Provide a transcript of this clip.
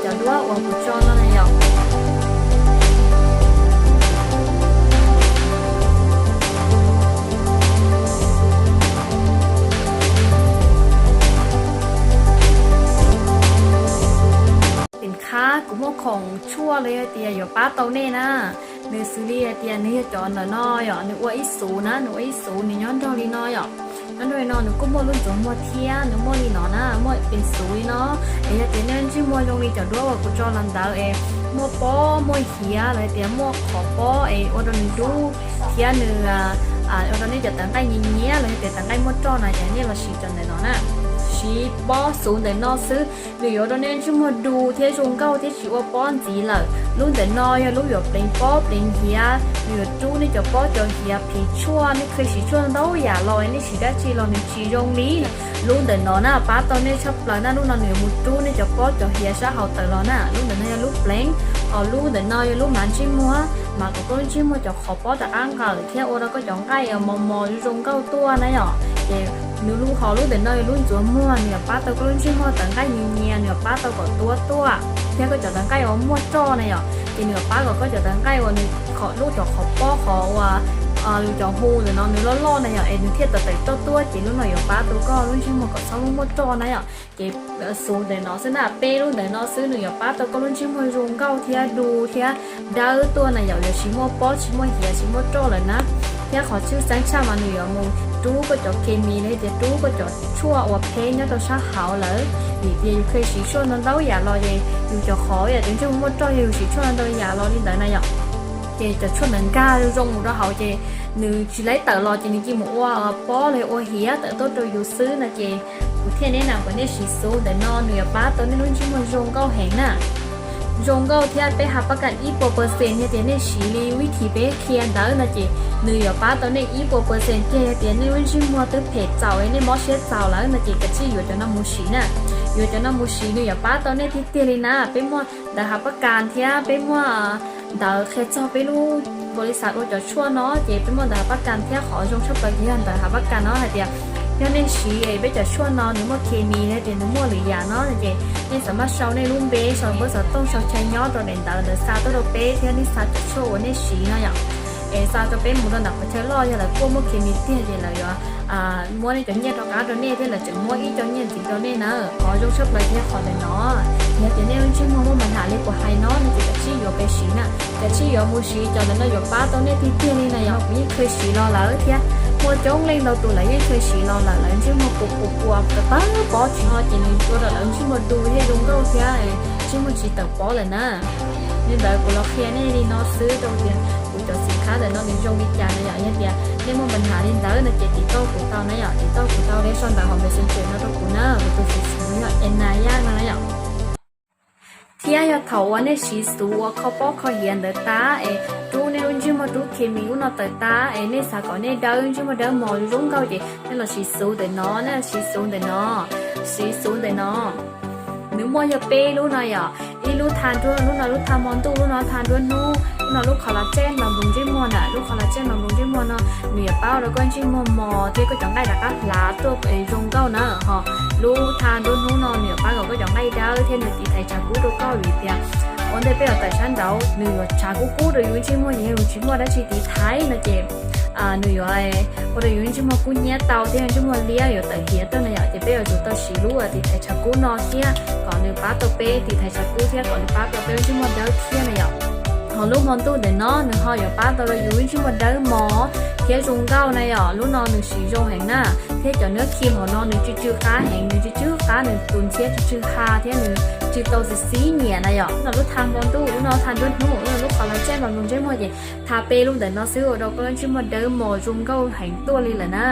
cov duab uas kuv tso no na yom. Tim khab kuv muaj khoom tshuaj los yog tias yuav pab tau nej na. Nws xws li hais tias nws yog cov ntawm no yom, nws ua ib xuv na, nws ua ib xuv, nws nyob nrog li no yom. Nyob nrog li no nws kuj muaj lub ntxuav muag thiab, nws muaj li no na, muaj pes xuv li no. Es yog tias nej ntsej muag zoo li cov duab uas kuv tso los ntawd es muaj pob muaj hiav los yog tias muaj qhov pob es ua rau nws dub thiab nws ua rau nej cov tawv nqaij nyiav nyiav los yog tias tawv nqaij muaj roj na, ces nej los siv cov ntawm no na. Siv pob xuv ntawm no xwb, nws yuav ua rau nej ntsej muag du thiab zoo nkauj thiab tsis ua pob ntxiv lawm. Lub ntawm no yog lub yuav pleev pob pleev hiav, nws yuav rub nej cov pob cov hiav phiv tshuaj, nej kheev siv tshuaj ntau yam los nej siv dab tsi los nws tsis zoo li. Lub ntawm no na pab tau nej tshaj plaws na, lub no nws yuav mus rub nej cov pob cov hiav sab hauv tawm los na. Lub ntawm no yog lub pleev, ho lub ntawm no yog lub mav ntsej muag, mav kom koj lub ntsej muag cov qhov pob rov qab nqawm thiab ua rau koj cov nqaij mos mos zoo nkauj tuaj na yom. Ces nws lub, ho lub ntawm no yog lub ntxuav muag, nws yuav pab tau koj lub ntsej muag tawv nqaij nyiav nyiav, nws yuav pab tau kom tuab tuaj thiab koj cov tawv nqaij uas muaj roj na yom. Ces nws yuav pab kom koj cov tawv nqaij uas nws qhov lub cov qhov pob qhov uas cov hu ntawm no nws loj loj na yom, es nws thiaj tawm tawm roj tuaj, ces lub no yuav pab tau koj lub ntsej muag kom txhob muaj muaj roj na yom. Ces xuv ntawm no xwb na, peb lub ntawm no xwb nws yuav pab tau koj lub ntsej muag zoo nkauj thiab du thiab dawb tuaj na yom, yuav tsis muaj pob tsis muaj hiav tsis muaj roj lawm na. Thiab qhov tshwj xeeb tshaj mas nws yuav mus rub koj cov khes mis los yog tias rub koj cov tshuaj uas phem nyob rau sab hauv lawm. Vim tias yus kheev siv tshuaj ntau ntau yam los ces yus cov qhov yam tias ntsej muag muaj roj yog yus siv tshuaj ntau ntau yam los li ntawd na yom. Ces cov tshuaj ntawd nkag zoo mus rau hauv ces nws tsis laib tawm los ces nws cia mus ua pob los ua hiav tawm tuaj rau yus xwb no ces kuv thiaj ev na kom nej siv xuv ntawm no, nws yuav pab tau nej lub ntsej muag zoo nkauj heev na. Zoo nkauj thiab peb has pab kam ib puas percent, yog tias nej siv li vib thib peb qhia ntawd no ces nws yuav pab tau nej ib puas percent kiag. Yog tias nej lub ntsej muag twb phem txaus nej mob siab txaus lawm no ces kav tsij yuav cov no mus siv na. Yuav cov no mus siv nws yuav pab tau nej tiag tiag li na. Peb muaj ntawv has pab kam thiab peb muaj ntawv qhia txog peb lub npaus lis xav ua cov tshuaj no ces peb muaj ntawv has pab kam thiab qhov zoo tshaj plaws ces yog ntawv has pab kam no hais tias yog nej siv peb cov tshuaj no nws muaj khes mis los tias nws muaj lwm yam no ces nej xav maj sau nej lub npe, sau npawb xov tooj, sau chaw nyob rau daim ntawv ntawd xa tuaj rau peb thiab nej xa cov tshuaj uas nej siv no yom. Es xa rau peb mus rau ntawm qhov chaw loj, yog lawv kuaj muaj khes mis tiag ces lawv yuav muab nej cov nyiaj rov qab rau nej thiab lawv tseem muab ib co nyiaj ntxiv rau nej na. Qhov zoo tshaj plaws ces yog qhov ntawm no. Yog tias nej lub ntsej muag muaj mas nam li kuv hais no no ces kav tsij yuav peb siv na. Kav tsij yuav mus siv cov ntawm no yuav pab tau nej tiag tiag li na yom. Kuv yeej kheev siv los lawm thiab muaj coob leej ntau tus lawv yeej kheev siv los lawm, lawv ntsej muag puas puas puas tawv pob tsis ho ces nws ua rau lawv ntsej muag du thiab zoo nkauj thiab ntsej muag tsis tawm pob lawm na. Li ntawd kuv los qhia nej li no xwb rau tias kuv cov xim khab ntawm no nws zoo li cas na yom. Yog tias nej muaj mas nam li ntawd no ces tiv tauj kuv tau na yom, tiv tauj kuv tau li sau ntawv hauv Messenger no rau kuv na, kuv tus Facebook yog Enaya no na yom. Thiab yog thaum uas nej siv xuv uas kho pob kho hiav ntawd tas es rub nej lub ntsej muag rub khes mis ub no tawm tas es nej xav kom nej dawb ntsej muag dawb mos zoo nkauj ces nej los siv xuv ntawm no, nej los siv xuv ntawm no, siv xuv ntawm no. Nws muaj yog peb lub no yom, ib lub tha nruab, lub no lub tha hmo ntuj, lub no tha nruab hnub, lub no lub collagen los nploos ntsej muag na, lub collagen los nploos ntsej muag no nws yuav pab ua rau koj ntsej muag mos thiab koj cov nqaij rov qab hlav tuaj zoo nkauj na. Ho lub tha nruab hnub no nws yuav pab kom koj cov nqaij dawb thiab nws tiv thaiv tshav kub rau koj vim tias ua ntej peb yuav tawm sab nraud nws yuav tshav kub kub rau yus ntsej muag ces yus tsis muaj dab tsi tiv thaiv no ces nws yuav ua rau yus ntsej muag kub hnyiab tau thiab ntsej muag liab yuav tawm hiav tuaj na yom. Ces peb yuav tsum tau siv lub tiv thaiv tshav kub no thiab kom nws pab tau peb tiv thaiv tshav kub thiab kom nws pab tau peb lub ntsej muag dawb thiab na yom. Ho lub hmo ntuj ntawm no nws ho yuav pab tau rau yus lub ntsej muag dawb mos thiab zoo nkauj na yom. Lub no nws siv zoo heev na, thiab cov nab khim hauv no nws tsw tsw qab heev, nws tsw tsw qab, nws tus ntxhiab tsw tsw ha thiab nws tsw tau txiv xib nyiam na yom. Lub no lub tha hmo ntuj, lub no tha nruab hnub, lub no lub collagen los nploos ntsej muag ces tha peb lub ntawm no xwb ua rau koj lub ntsej muag dawb mos zoo nkauj heev tuaj li lawm na.